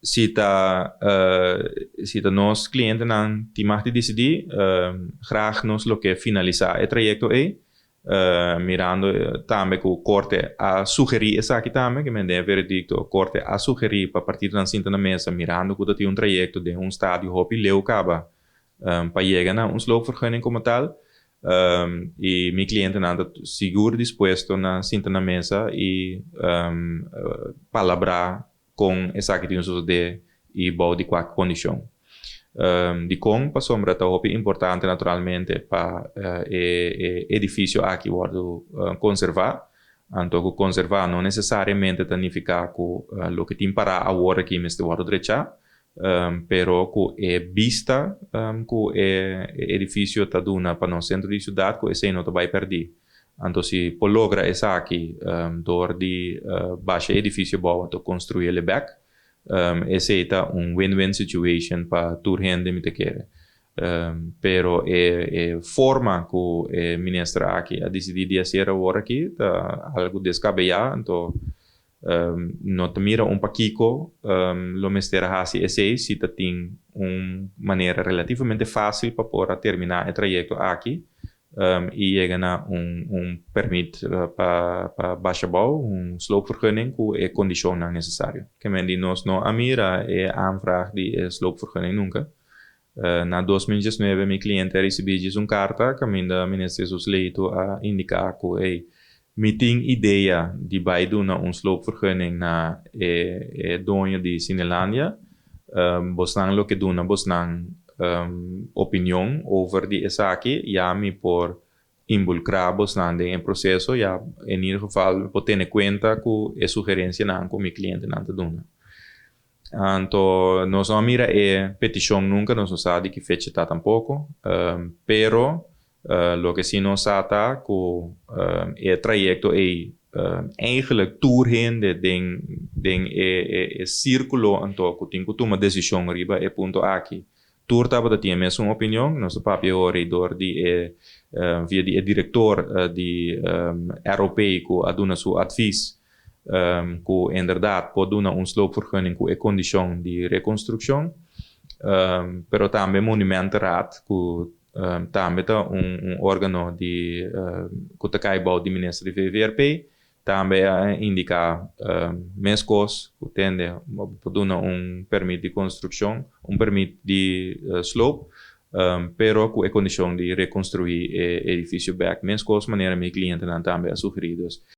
Si ta nos clientenan tin mag di dicidi, graag nos lo ke finalisa e trayecto ey, mirando tambe cu Corte a sugeri esaki tambe, ke men den e veredicto Corte a sugeri pa partidonan sinta na mesa mirando cu ta tin un trayecto den un stadio hopi leu caba pa yega na un sloopvergunning como tal. Y mi clientenan ta sigur dispuesto na sinta na mesa y palabra con esaki tin sosode y bou di cua condicion. Dicon? Pasobra ta hopi importante naturalmente pa e edificio aki wordo conserva. Anto cu conserva no necesariamente ta nifica cu loke tin para awor aki mester wordo drecha, pero cu e bista cu e edificio ta duna pa nos centro di ciudad, cu esey no ta bay perdi. Anto si por logra esaki door di basha e edificio abou anto construi el bek, esey ta un win-win situation pa tur hende, mi ta kere. Pero e forma cu e minister aki a dicidi di hacer awor aki ta algo descabeya, anto no ta mira un pakico lo mester a haci esey si ta tin un manera relativamente facil pa por a termina e trayecto aki y yega na un permit pa basha abou, un sloopvergunning cu e condicionnan necesario. Ke men di nos no a mira e aanvraag di e sloopvergunning nunca. Na 2019 mi cliente a ricibi djis un carta caminda minister Jesus Leito a indica cu, hey, mi tin idea di bay duna un sloopvergunning na e doño di Cinelandia. Bosnan lo ke duna bosnan opinion over di esaki, ya mi por involucra bosnan den e proceso, ya in ieder geval por tene cuenta cu e sugerencianan cu mi clientenan ta duna. Anto nos no a mira e peticion nunca, nos no sa di ki fecha ta tampoco, pero loke si nos sa ta cu e trayecto ey eigenlijk tur hende den e circulo anto cu tin cu tuma decision riba e punto aki, tur tabata tin e mesun opinion. Nos ta papia ora door di e via di e director di ROP cu a duna su advies cu inderdaad por duna un sloopvergunning cu e condicion di reconstruccion, pero tambe Monumentenraad, cu tambe ta un organo di cu ta cay bou di minister di VVRP, tambe a indica mescos cu tende por duna un permit di construccion, un permit di sloop, pero cu e condicion di reconstrui e edificio bek, mescos manera mi clientenan tambe a sugeri. Dus